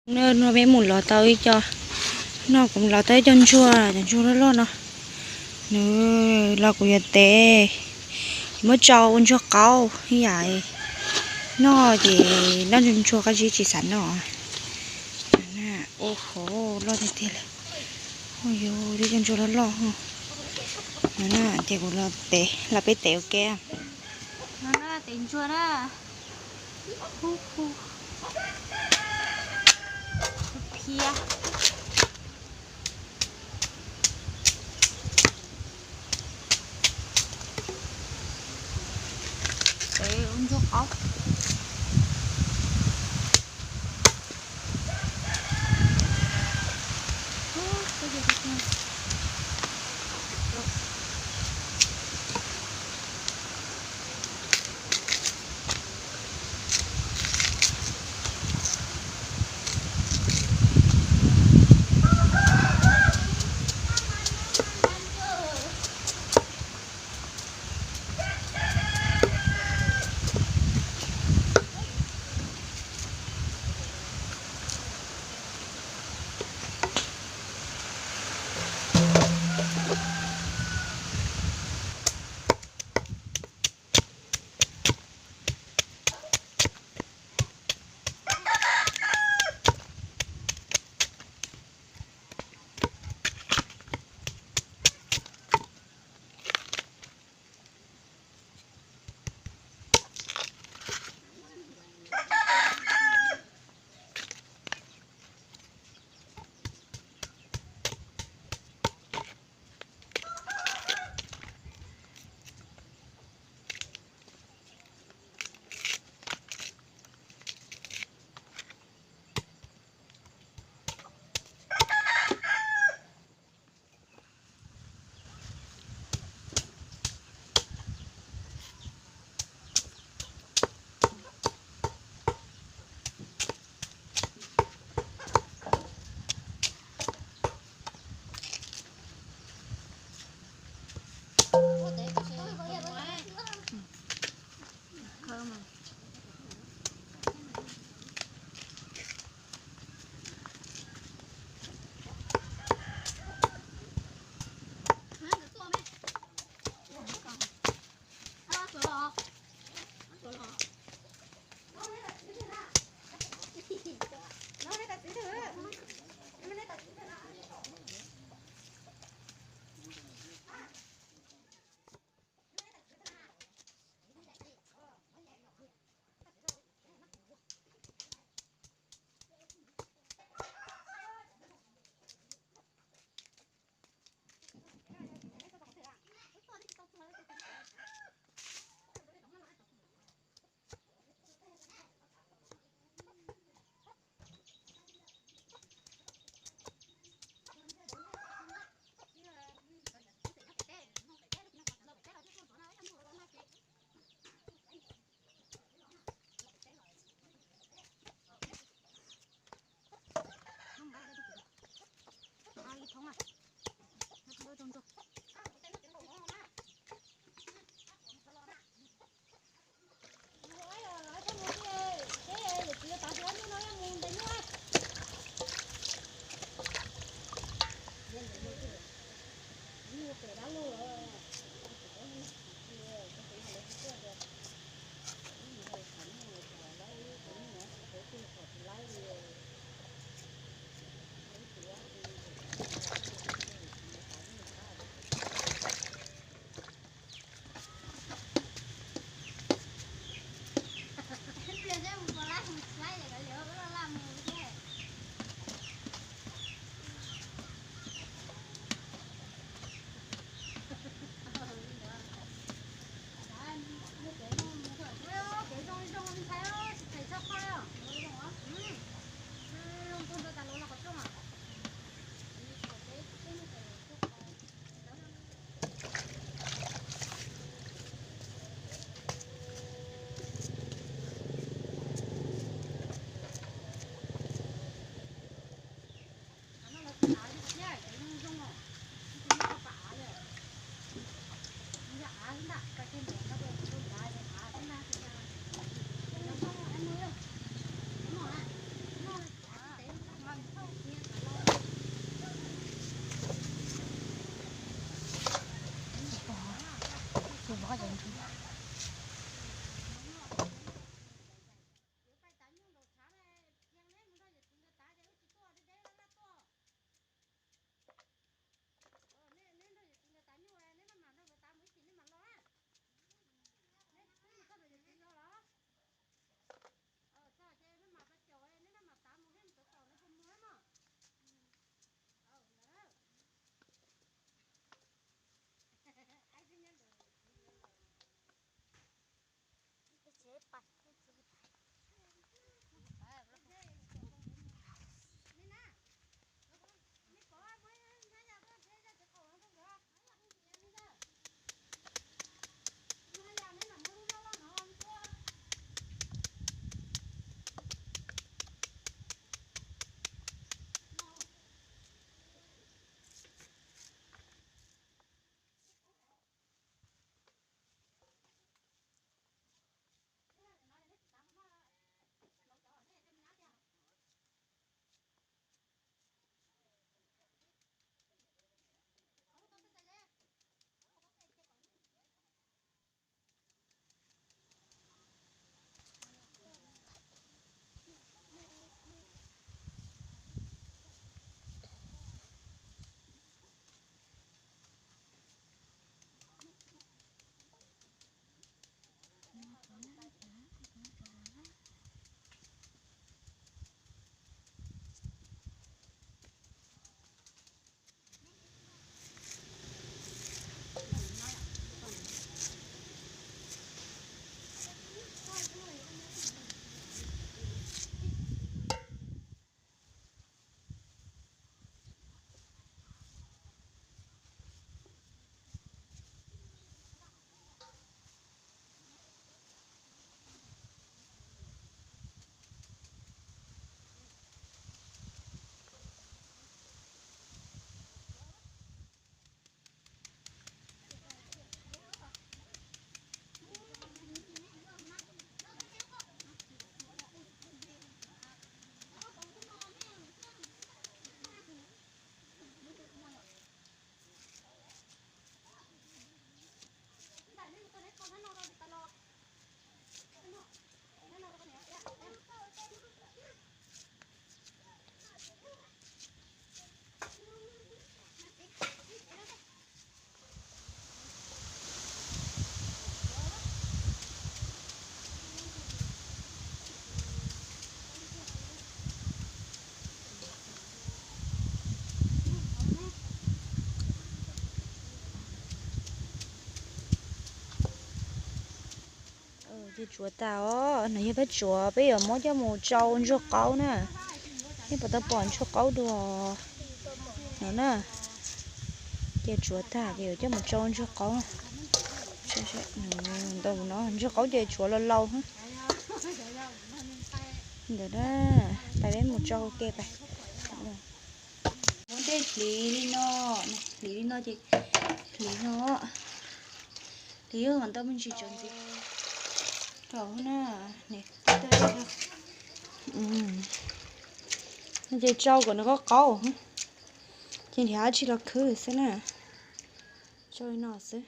No peb mus lov tau ib co, no kuv los tau ib co ntsuag, cov ntsuag loj loj no. Nws los kuv yuav tev, muab tsau ua ntsuag qaub ib yam noj ces noj ntsuag ntsuag qab zib tsis xav noj. Ua hauv loj tiag tiag li. Ua yus tib co ntsuag loj loj. Ces kuv los peb tev ua ke. Tev ntsuag na. Phiab. Tev ua ntsuag qaub. Tsuav tas os, no yog peb tsuav peb yuav muab coj mus tsau ntsuag qaub na. Nej puas tau pom ntsuag qaub dua no na? Ces tsuav tas ces yuav coj mus tsau ntsuag qaub. Ntau no ntsuag qaub ces tsuav laus laus. Ntawd na, pais peb mus tsau ke pais. Muab tej hliv li no, hliv li no ces hliv no, hliv kom ntau me ntsis tso ntxiv rau na. No ces tsau kom nws qaub qaub, ces nrhiav dab tsi los khwb xwb na. Tsau li no xwb.